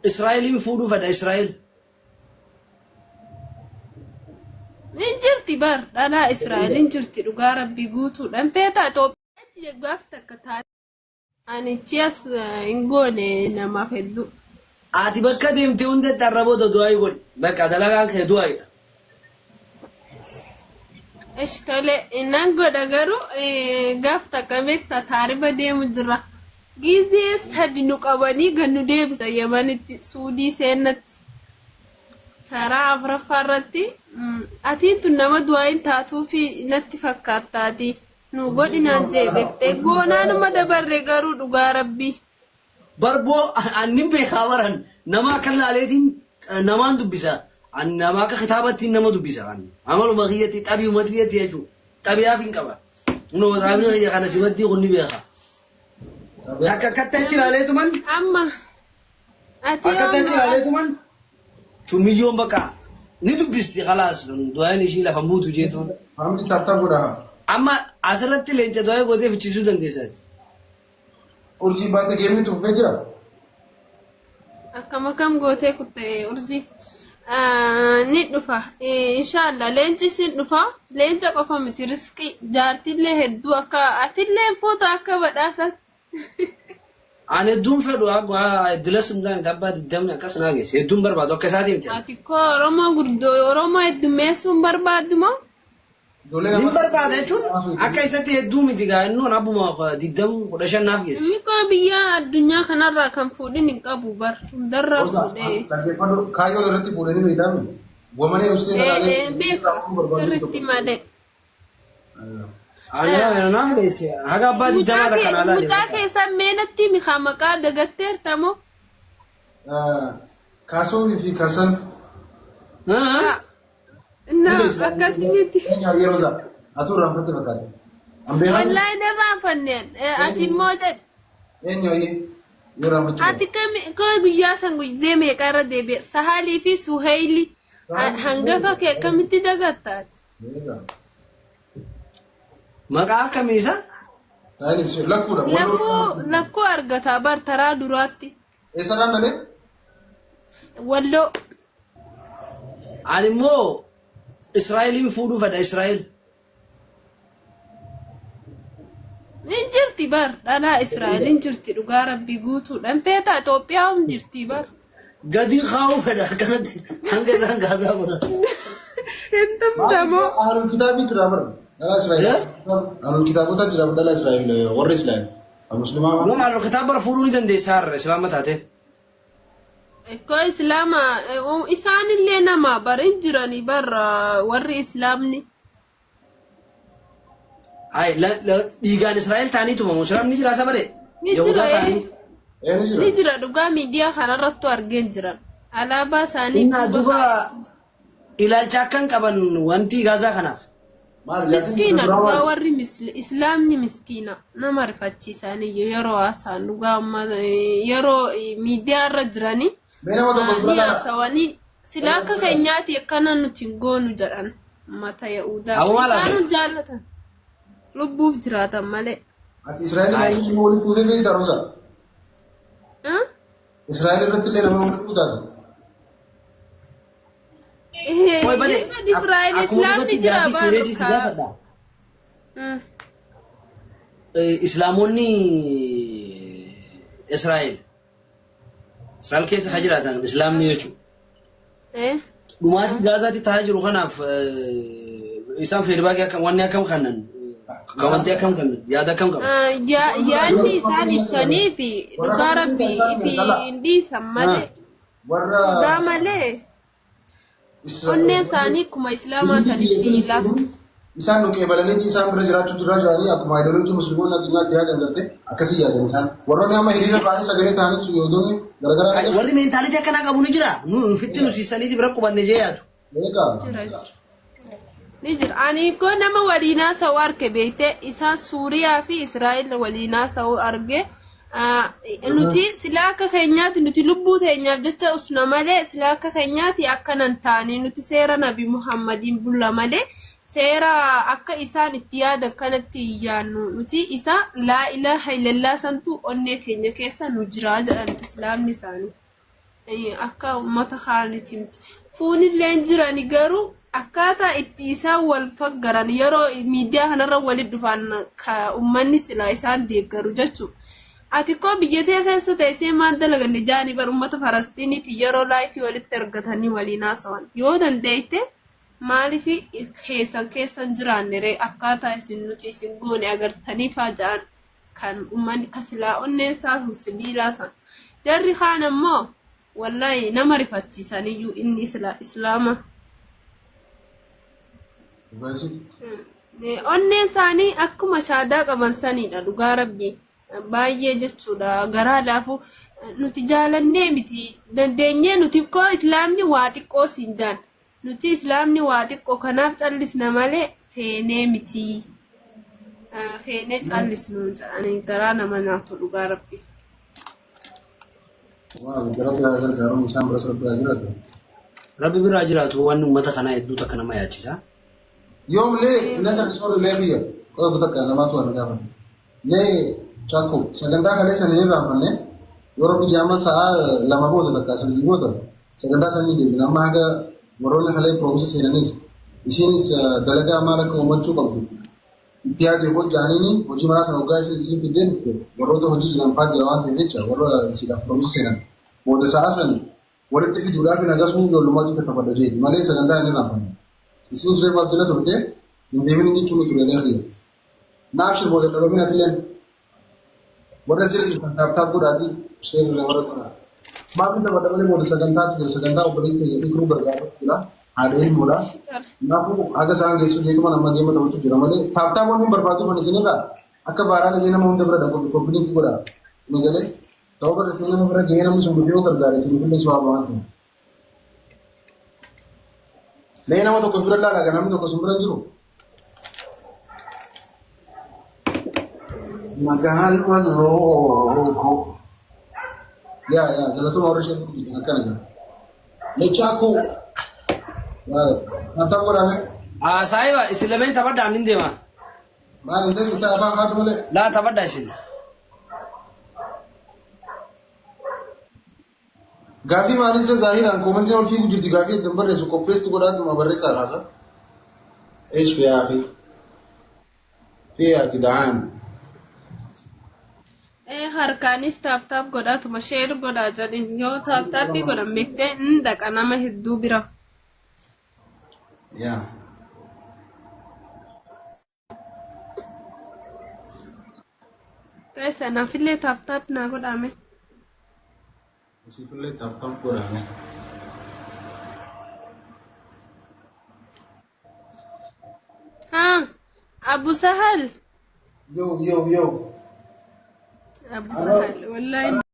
Israa'eliin fuudhuu fedha Israa'el. Ni jirti bar dhalaa Israa'el hin jirti dhugaa rabbii guutuudhaan feetaa Itoophiyaatti gaaf takka taate. Ani chias hin goone namaaf hedduu. Ati bakka deemte hundatti arra booda du'aayii godhi. Bakka dalagaan kee du'aayiidha. Esh tole nan godha garuu gaaf takka beekta taariba deemu jira. Gizee sadi nu qabanii gad nu deebisa Yamanitti Suudii seennatti. Karaa afraffaa irratti atiin tun nama du'aayiin taatuufi natti fakkaattaati. Nu godhi naan jee bektee goonaanuma dabarre garuu dhugaa rabbii. Barboo annin beekaa baran nama akka laaleetiin namaan dubbisa. An nama akka kitaabattiin nama dubbisa. An amaluma kiyyatti xabiuma kiyyatti jechuudha. Xabiyaaf hin qaba. Kunoo saabni kiyya kana simattii kun ni beeka. Akka akkatti achi ilaaleetuman Amma ati akkatti achi amma ilaaleetuman Tumiyyoon bakka ni dubbisti kalaas du'aan ishii lafa buutu jeetuun. Harmti tap tap godha. Amma asirratti leenca du'aa gootee fichiisuu dandeessaati. Urjii baate geemni tuffee jira. Akkam akkam gootee kutte urjii. Ni dhufa. Inshaallah leenci sin dhufa. Leenca qofa miti riskii jaartillee hedduu akka atillee fuuta akka badhaasatti. Ani hedduun fedhu dilas hin taane abbaa diddamni akkas naa geesse hedduun barbaadu akka isaatii miti. Ati koo Oromoo guddoo Oromoo heddummeessuun barbaaddu moo? Ijoollee Nin nama barbaada jechuun akka isatti hedduu miti gaa innoon abbuma diddam 15 naaf geesse. Inni koo biyya addunyaa kanarraa kan fuudhin hin qabu bar hundarraa Rosa, fuudhee. dhaggeeffadhu kaayyoon irratti fuudhanii beektaami. Wamanee ustee Ee malaalee ee beeka sirriitti malee. Ani naaf geesse haga abbaa Mucaa diddamaa kee takka naa laale. mucaa keessan mee natti himi kaa maqaa dagatteerta moo? Kaasuunii fi kasan. Haa? Na akkasii miti. Yeroo isaa atuu irraanfatte fakkaata. An beekaa. Wallaahi na irraanfanne ati immoo jedhi. Eenyu ayyee yoo irraanfachuu Ati kami koo guyyaa san guyyee meeqa irra deebi'e Sahalii fi Suheyli hangafa kee akkamitti dagatta ati? Maqaa akkamii isa? Lakkuudha. Lakkuu lakkuu argata bar taraa duraatti. Eessarraan dhalee? Walloo. Ani immoo Israa'eliin fuudhuu fedha Israa'el. Ni jirti bar dhalaa Israa'el hin jirti dhugaa rabbii guutuudhaan feetaa Itoophiyaa hum jirti bar. Gadi kaa'uu fedha akkanatti hanga isaan gaasaa godhan. Hin tumtamoo. Ahlul kitaabii jira bar. Dhalaa Israa'el. Ahlul kitaabota jira dhalaa Israa'el warri Israa'el. Muslimaa. Nama ahlul kitaaba bara fuudhuu ni dandeessa har'a Islaama taate. Ikkoo Islaama isaanillee nama bar hin jirani bar warri Islaamni. Ay, dhiigaan Israa'el ta'anii tumamu. Islaamni jira isa bare. Ni jira, Yahudaa ee. ta'anii. Ee ni jira. Ni jira dhugaa miidiyaa kanarrattu argeen jiran. Alaabaa isaanii Innaa duuba duuba kaa'e. ilaalcha akkan qaban wanti Gaazaa kanaaf. Maal jaartiin Miskiina duraa dhugaa maali? warri islaamni miskiina nama rifachiisaniyyuu yeroo haasa'an dhugaa amma yeroo miidiyaa irra jiranii Mee nama tokko ni dura laala. haasawanii sila akka keenyaati akkana nuti hin goonu jedhan ummata yahudaa Aboo maal isaanuu haasa'u? jaallatan lubbuuf jiraatan malee. Ati Israa'el nama waliin fuutee beektaa Roza? Ah? Israa'el irratti illee nama waliin fuutaati. Qoy bale Jechuun Israa'el akkuma islaamni dhugatti jira gaaffii siireesii si baruka. gaafadha. Islaamonni Israa'el Israa'el keessa kan jiraatan Islaamni jechuudha. Dhumaatii Gaazaatti ta'aa jiru kanaaf isaan feedbaakii akkam wanni akkam kannan kawantii akkam kannan yaada akkam qaban. Yaadni isaan ibsanii fi dhugaa rabbii fi hin dhiisan malee Warra sodaa malee onneen isaanii akkuma islaamaa sanitti lafti. Isaan nu qeebalanii isaan bira jiraachuu jirraa jiranii akkuma ayidooloojii musliimoonni addunyaatti yaadan garte akkasii yaadan isaan. Warroonni amma hiriira ba'anii sagalee ta'anis yihudoonni garagaraa ni Warri meentaalitii akkanaa qabu ni jira. Nu nufitti nu siisaniiti bira qubanne jee yaadu. Eegaa. Jira jira. Ni jira. Ani koo nama waliin haasa'u arge beekte isaan Suuriyaa fi Israa'el waliin haasa'u arge. Nuti sila akka keenyaati nuti lubbuu teenyaaf jecha usna malee sila akka keenyaati akkana hin taane nuti seera Nabi Muhammadiin bulla malee seera akka isaan itti yaadan kanatti hin yaannu nuti isa laa ilaaha illallah santu onnee keenya keessa nu jira jedhan islaamni isaanii. Akka uummata kaaniiti miti. Fuunillee hin jirani garuu akkaataa itti isaan wal faggaran yeroo miidiyaa kanarra walitti dhufan ka uummanni silaa isaan deeggaru jechuudha. Ati koo biyya tee keessa teessee maal dalaganne jaanii bar uummata Falastiiniiti yeroo laayifii walitti argatanii waliin haasawan. Yoo dandeette maaliif keessan keessan jiraanne ree akkaataa isin nuti isin goone agartanii faa ja'an kan uummanni ka silaa onneen isaa sun sibiilaa san. Jarri kaan ammoo wallahi nama rifachiisaniyyuu inni islaama. Onneen isaanii akkuma shaadaa qaban sanidha dhugaa rabbii. Baay'ee jechuudha garaa laafu nuti jaalannee miti dandeenyee nuti koo islaamni waa xiqqoo siin jaan nuti islaamni waa xiqqoo kanaaf callisna malee feenee miti feenee callisnu jedhanii garaa nama nyaatu dhugaa rabbii. Waaw rabbi haa gargaaru isaan biras rabbi haa jiraatu. Rabbi biraa jiraatu waan uummata kanaa hedduu takka nama yaachisa. Yoom lee na garsiisuu lee biyya qofa takka namaatu waan gaafate. Lee chakku sagantaa kalee sanii irraanfanne yoo rabbi jaama sa'a 2 booda takka 3 booda sagantaa sanii deebina amma haga warroonni kalee piroomisa seenanis isiinis dalagaa maal akka uumachuu qabdu itti yaadee hojjaaniini hojii manaa sana hoggaa isiin fiddee dhufte warroota hojii jiran fa'aa jira waan ta'eef jecha warra isiidhaaf piroomisa seenan booda sa'a sanii walitti fiduudhaaf hin agasuu ijoollummaa hojii tattafadha jeeti malee sagantaa hin irraanfanne. Isinis reefu as jala turte hin deemin jechuun ture leerriya. Naaf shir booda dhabamin atilleen warra sirri jirtan taap taap godhaatii sheerri warra godhaa. Maaf hin taphadha malee booda sagantaatu jira sagantaa obboleessi keenya dhiqruu gargaarutu jira haadha ilmoodha. Kanaafuu haga isaan geessu jeetuma nama geema taphachuu jira malee taap taap wanni hin barbaadu kan isinirraa akka baaraan illee nama hunda bira dhaqu koppiliin godhaa. Isin galee sababa keessan nama bira gahee namni sun dhufee yoo gargaare isin illee su'aa waan ta'eef. Mee nama tokko bira laalaa namni tokko sun bira jiru. Magaan walloo yaa yaa galatuma warra ishee jirtan akkana jira. Lechaa koo mataa godhame. Saahiba isin lameen taphadhaa nin deema. Maal hin ta'e kutaa afaan haatu malee. Laa taphadhaa isin. Gaafii maalii isa zaahiraan koomantiin ol fiigu jirti gaafii ittiin barreessu qopheessitu godhaatuma barreessaa kaasa. إيش في يا أخي؟ في يا جدعان؟ Harkaanis taap taap godhaatuma sheer godhaa jedhin yoo taap taappii godhan beektee hin dhaqa nama hedduu bira. Yaa. Keessa naafillee taap taap naa godhame. Isiifillee taap taap godhame. Haa Abu Sahal. Yo yo yo. Abu Sahal wallahi.